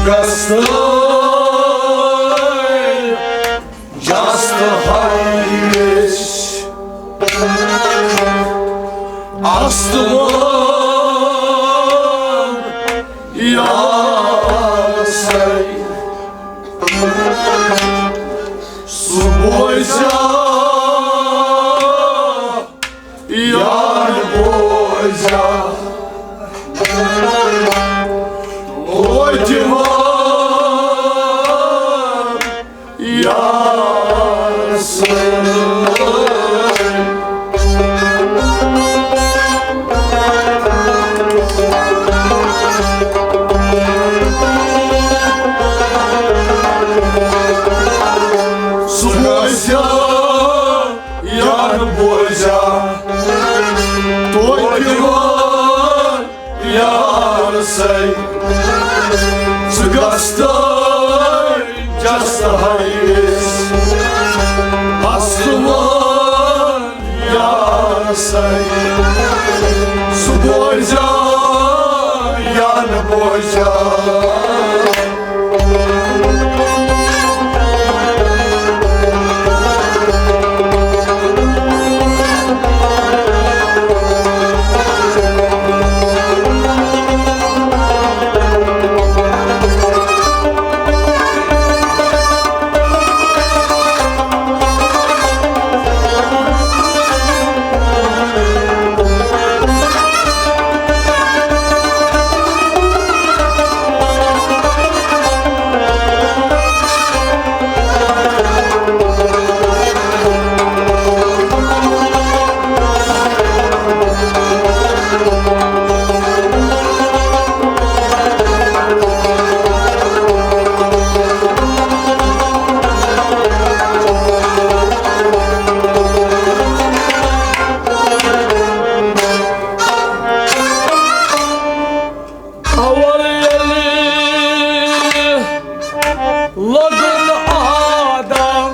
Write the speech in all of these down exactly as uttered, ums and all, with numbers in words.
گژھنَے جستہٕ ہاوِس اَستہٕ وان یارسَے۔ سُہ بوزیا یار بوزیا، توتہِ وَن یار سٕنٛز۔ سُہ بوزیا یار بوزیا، توتہِ وَن یارسَے۔ ژٕ گژھتَے جستہٕ ہاوِس اَستہٕ وان یارسَے۔ سُہ بوزیا یا نہٕ بوزیا۔ اول ییٚلہِ لوٚگُن آدم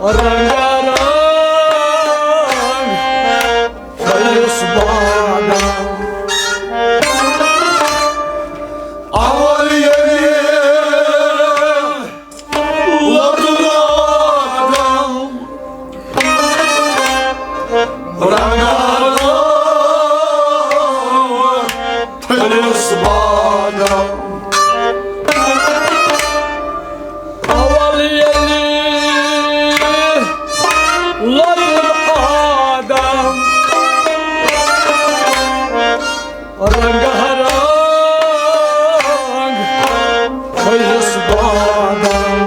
رنگا رنگ پھٔلِس بادام۔ اول ییٚلہِ لوٚگُن آدم رنگا رنگ پھٔلِس بادام۔ اول ییٚلہِ لوٚگُن آدم رنگا رنگ پھٔلِس بادام۔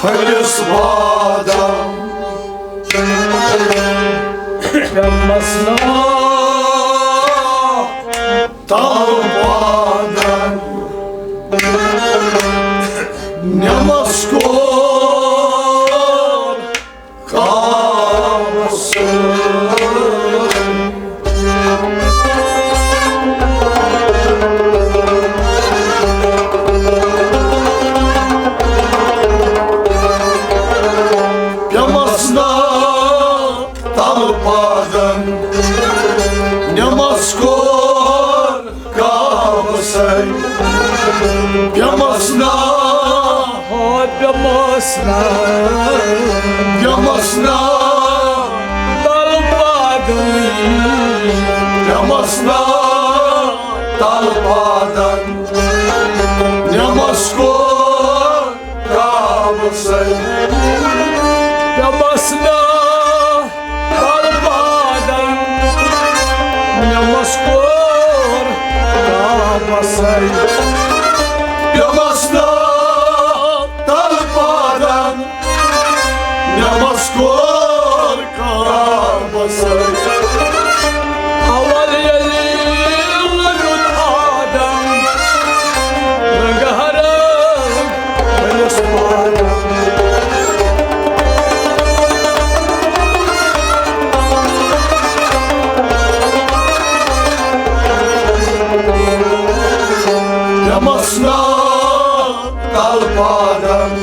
پھٔلِس بادام۔ پیمس نا تل بادام۔ نمس کو کاوس۔ پیمس نا تل پادن، نمس کور کاوسے۔ پیمس نا، ہا، پیمس نا، پیمس نا، تل پادن، پیمس نا، تل پادن، نمس کور کاوسے۔ پیمس نا، تل پادن، نمس کور کاوسے۔ پیمس نا، تل پادن، نمس کور کاوسے۔ اول ییٚلہِ لوٚگُن آدم، رنگہ رنگ پھٔلِس پادن۔ ناو تلپادن،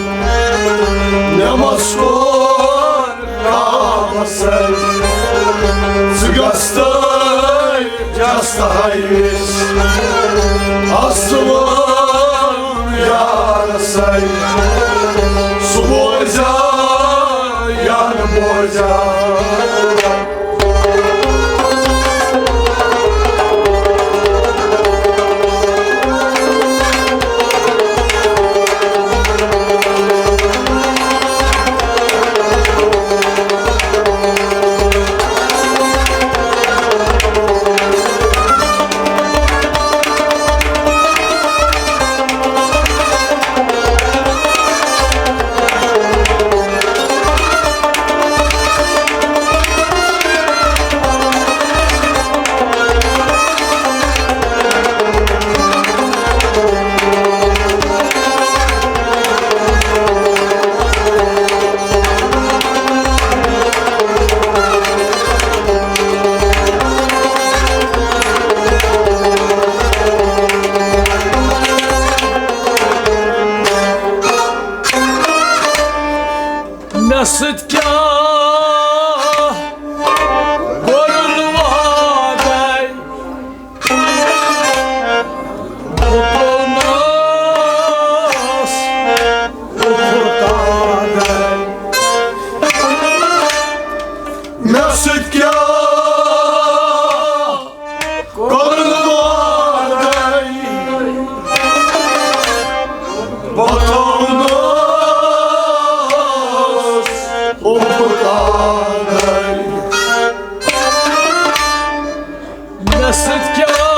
مےٚ مس کوٚر کامسے۔ ژٕ گژھ تہٕ جستہٕ ہاوِس اصل یارسے۔ سُہ بوزیا یا نہٕ بوزیا؟ مےٚ سۭتۍ کیٛاہ کوٚرُن وعدے؟ بہٕ پیوٚونس اُپُکادے۔ مےٚ سۭتۍ کیٛاہ کوٚرُن وعدے؟ بہٕ پیوٚونس اُپُکادے۔ مےٚ سۭتۍ کیٛاہ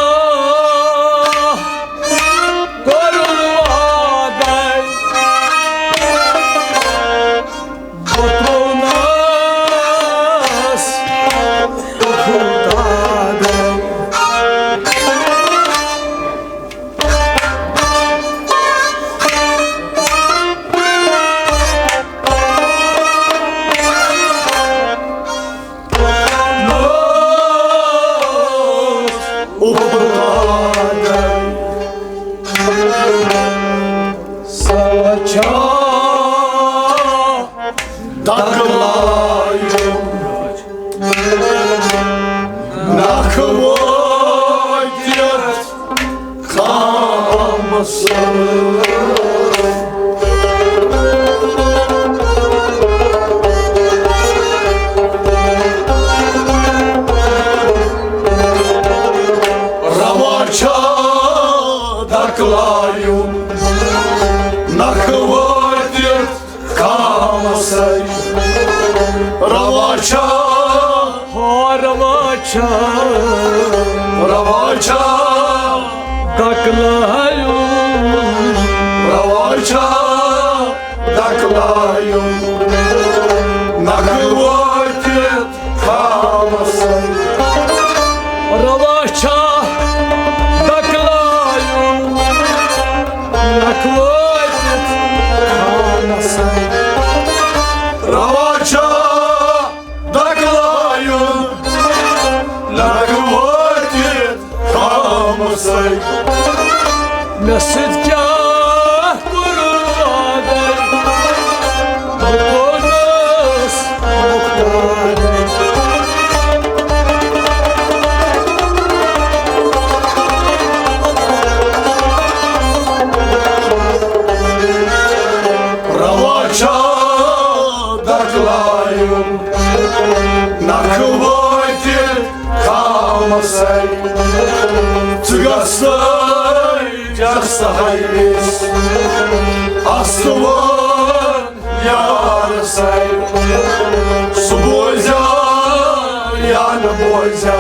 کوٚرُن وعدے؟ بہٕ پیوٚونس اُپُکادے۔ سچا دکلایُن نکھٕ وٲتِتھ خامہٕ سۭتۍ۔ روا چھا دکلایُن نکھٕ وٲتِتھ خامسے؟ روا چھا، ہا روا چھا، روا چھا دکلایُن، روا چھا دکلایُن نکھٕ وٲتِتھ خامسے؟ روا چھا دکلایُن نکھٕ وٲتِتھ خامسے؟ روا چھا دکلایُن نکھٕ وٲتِتھ خامسے؟ مےٚ سۭتۍ کیٛاہ کوٚرُن وعدے؟ بہٕ پیوٚونس اُپُکادے۔ روا چھا دکلایُن نکھٕ وٲتِتھ خامسے؟ ژٕ گژھ تہٕ جستہٕ ہاوِس اصل یارسے۔ سُہ بوزیا یا نہٕ بوزیا؟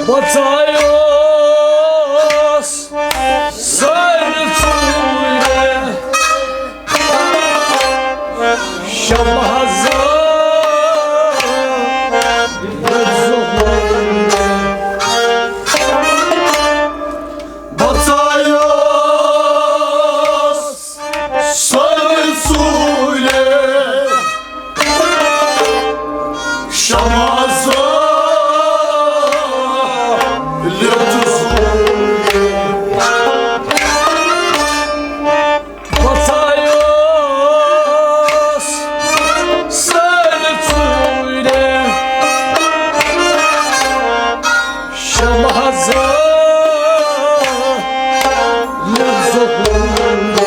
بہٕ ژایوس سٲرِتھ ژوٗرِ شمہٕ حضا۔ بہٕ ژایوس سٲرِتھ ژوٗرِ شمہٕ حضا لیٚتھ ژوٗرِ۔ بہٕ ژایوس سٲرِتھ ژوٗرِ شمہٕ حضا لیٚتھ ژوٗرِ۔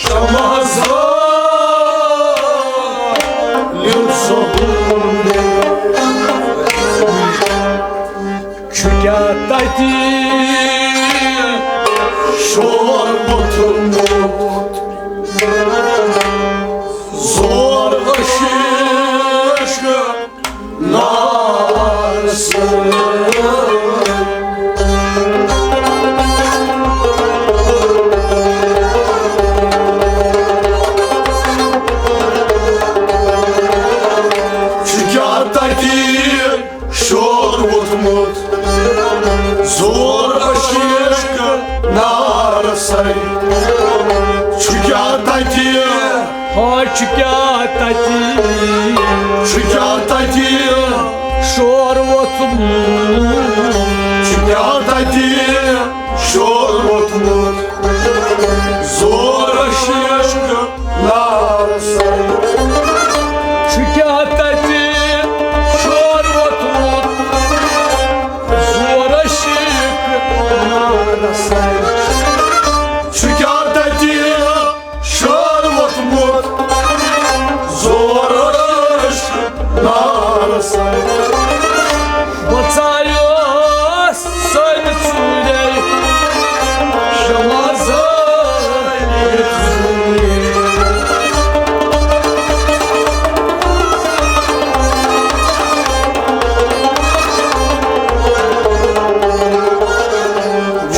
شمہٕ حضا لیٚتھ ژوٗرِ۔ چھُ کیٛاہ تَتہِ شور ووٚتھمُت؟ زور عشق نار سۭتۍ۔ چھُ کیٛاہ تَتہِ شور ووٚتھمُت؟ زور عشق نار سۭتۍ۔ چھُ کیٛاہ تَتہِ؟ ہا، چھُ کیٛاہ تَتہِ؟ چھُ کیٛاہ تَتہِ؟ شور ووٚتھمُت۔ چھُ کیٛاہ تَتہِ؟ شور ووٚتھمُت۔ زور عشق نار سۭتۍ۔ چھُ کیٛاہ تَتہِ شور ووٚتھمُت؟ زور عشق نار سۭتۍ۔ چھُ کیٛاہ تَتہِ شور ووٚتھمُت؟ زور عشق نار سۭتۍ۔ بہٕ ژایوس سٲرِتھ ژوٗرِ شمہٕ حضا لیٚتھ ژوٗرِ۔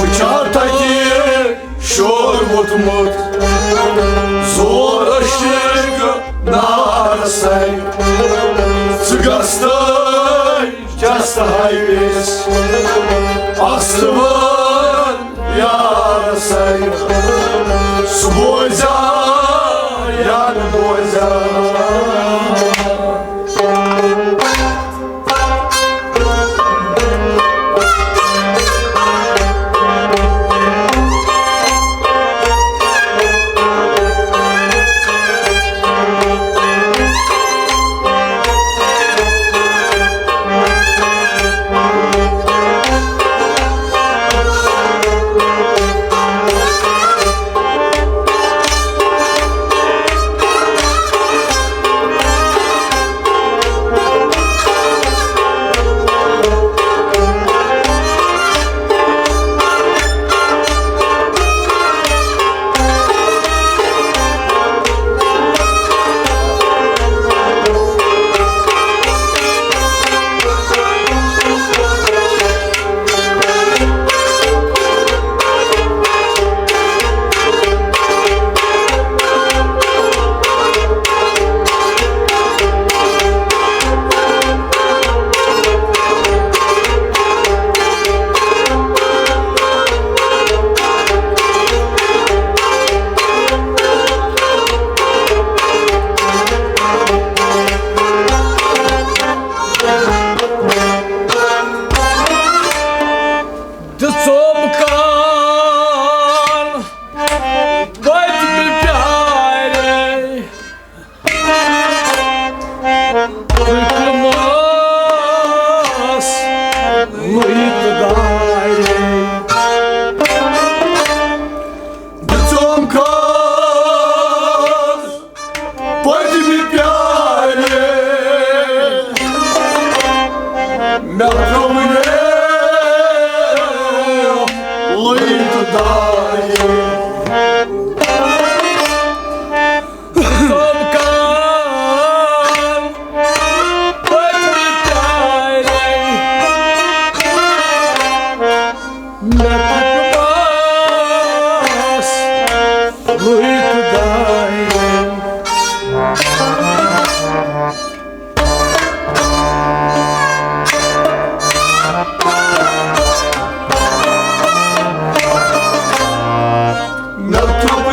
وٕچھا تَتہِ شور ووٚتھمُت، زور عشق نار سۭتۍ۔ ژٕ گژھ تہٕ چست ہاویس اصل یار سۭتۍ۔ سُہ بوزیا یا نہٕ بوزیا؟ خدایہِ۔ تِم کَر پٔتمہِ پیارے مےٚ پھٹمَس لُے خدایہِ۔ مےٚ ترٛوو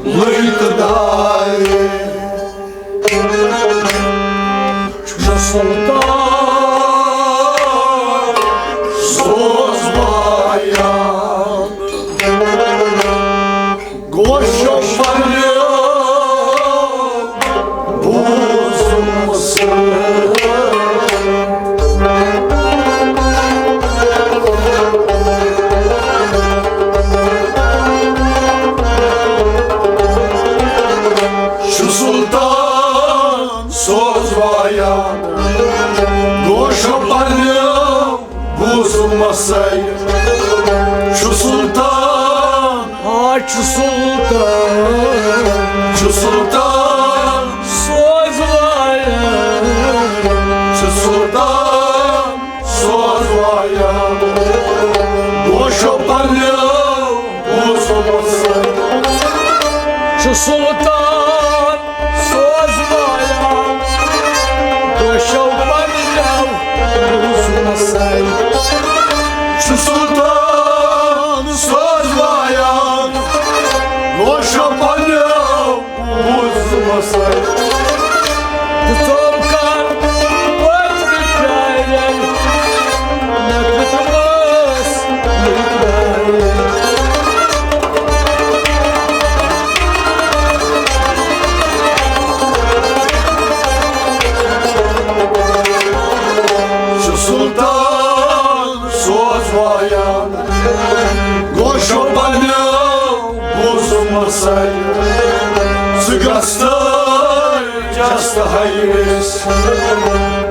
لٔگۍ تہٕ دارِ۔ چھُ سُلطان سوز وایا۔ گوشو پننیو بوزمُت۔ چھُ سُلطان سوز وایا۔ گوشو پننیو بوزمُت۔ چھُ سُلطان، آ، چھُ سُلطان، چھُ سُلطان سوز وایا۔ چھُ سُلطان سوز وایا۔ گوشو پننیو بوزمُت۔ چھُ سُلطان سوز وایا۔ گوشو پننیو بوزمُت۔ چھُ سُلطان سوز وایا۔ گوشو پننیو بوزمُت۔ تہٕ ژوٚم کَر پٔتمہِ پیارے مےٚ پھٹمَس لُے خدایہِ۔ چھُ سُلطان سوز وایا۔ گوشو پننیو بوزمُت۔ ژٕ گژھ تہٕ جست ہیس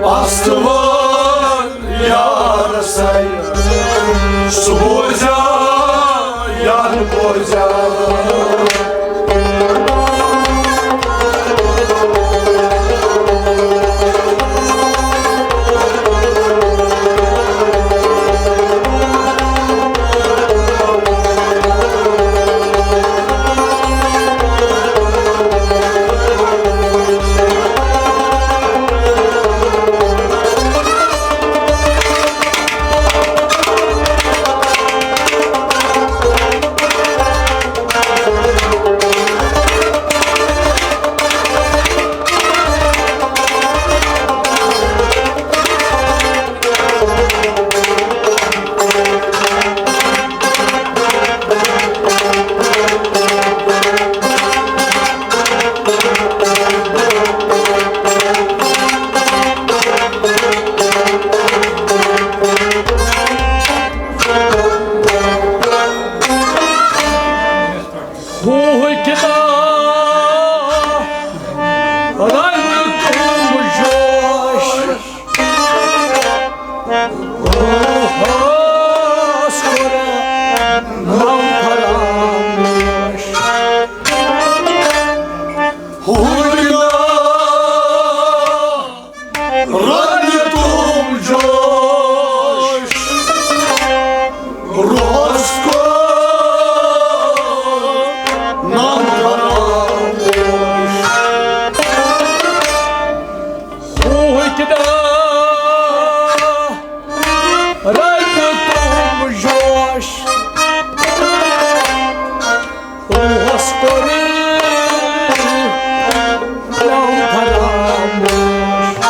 استوار یارسے۔ سُہ بوزیا یا نہٕ بوزیا۔ ہوٗہٕکۍ داہ رنٛگہٕ تُم جوش۔ روحس کوٚر نم فراموش۔ ہوٗہٕکۍ داہ رنٛگہٕ تُم جوش۔ روحس کوٚر نم فراموش۔ ہوٗہٕکۍ داہ رنٛگہٕ تُم جوش۔ روحس کوٚر نم فراموش۔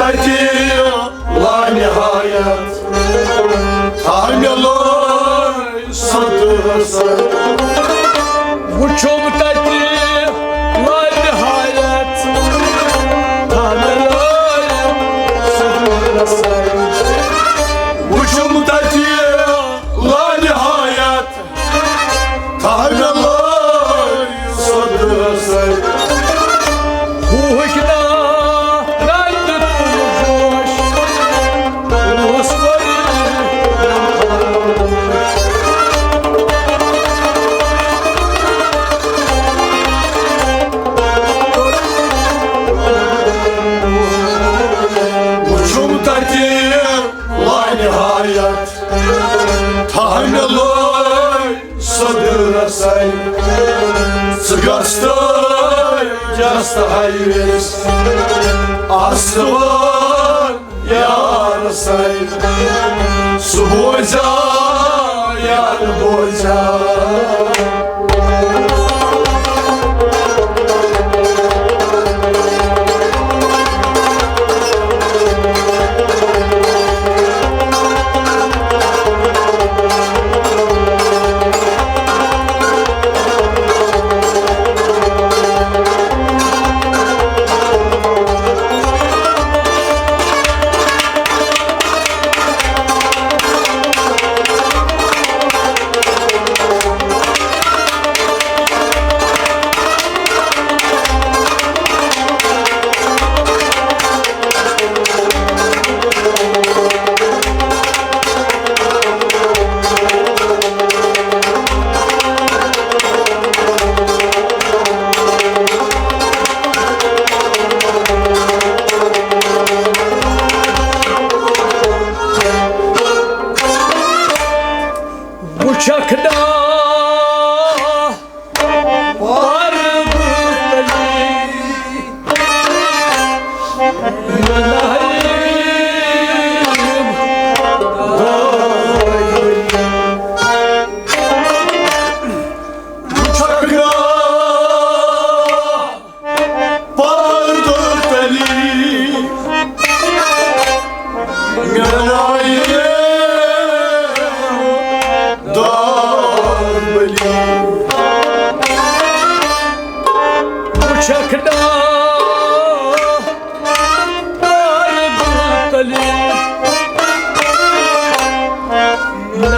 تَتہِ لانِہایت تھاو مےٚ لٲے سۄ دٲر سر۔ وُچھُم تَتہِ لانِہایت تھاو مےٚ لٲے سۄ دٲر سر۔ وُچھُم تَتہِ لانِہایت تھاو مےٚ لٲے سۄ دٲر سر۔ ہوہٕکۍ نارن دیُتُم جوش، اوس ؤری۔ وُچھُم تَتہِ لانِہایت تھاو مےٚ لٲے سۄ دٲر سر۔ ژٕ گژھ تہٕ جس تہٕ ہاویس آسوار یار سر۔ سُہ بوزیا یا نہٕ بوزیا۔ وُچھکھ نا پردٕ تلی۔ وُچھکھ نا پردٕ تلی۔ مےٚ نایہِ دار بلی۔ وُچھکھ نا پردٕ تلی۔ مےٚ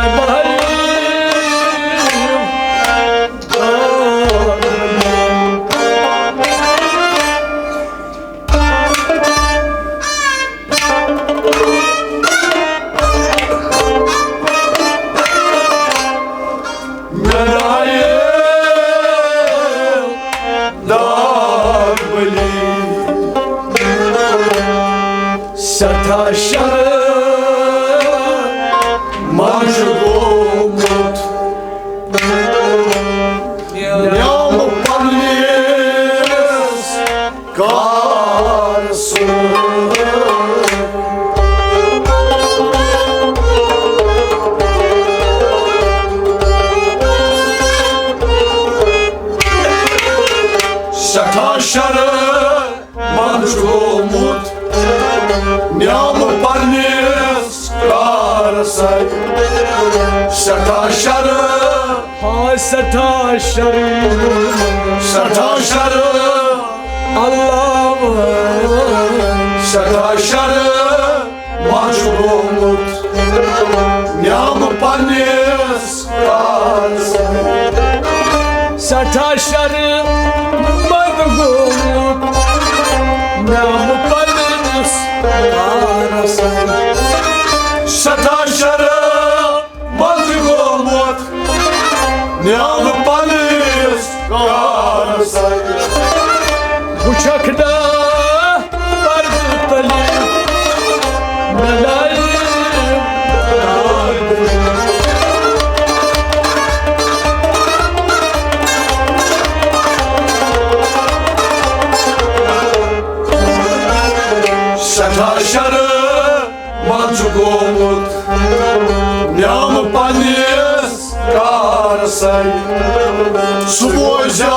نایہِ سٮ۪ٹھاہ شرم منٛز گوٚمُت۔ نیام پننِس کار سۭتۍ۔ سٮ۪ٹھاہ شرم منٛز گوٚمُت۔ نیام پننِس کار سۭتۍ۔ سٮ۪ٹھاہ شرم۔ ہا سٮ۪ٹھاہ شرم۔ سٮ۪ٹھاہ شرم۔ اللہ۔ سٮ۪ٹھاہ شرم منٛز گوٚمُت۔ نیام پننِس کار سۭتۍ۔ سٮ۪ٹھاہ شرم منٛز گوٚمُت۔ نیام پننِس کار سۭتۍ۔ سٮ۪ٹھاہ شرم منٛز گوٚمُت۔ نیام پننِس کار سۭتۍ۔ وُچھکھ نا پردٕ تلی۔ مےٚ نایہِ سٮ۪ٹھاہ شرم منٛز چھُ گوٚمُت۔ نیام پننِس کار سۭتۍ۔ سُہ بوزیا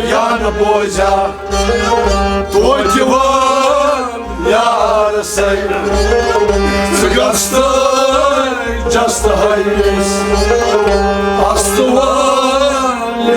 یا نہٕ بوزیا۔ توتہِ وَن یا ژٕ گژھ تہٕ جستہٕ ہٲیِس اَستہٕ وٲلِس۔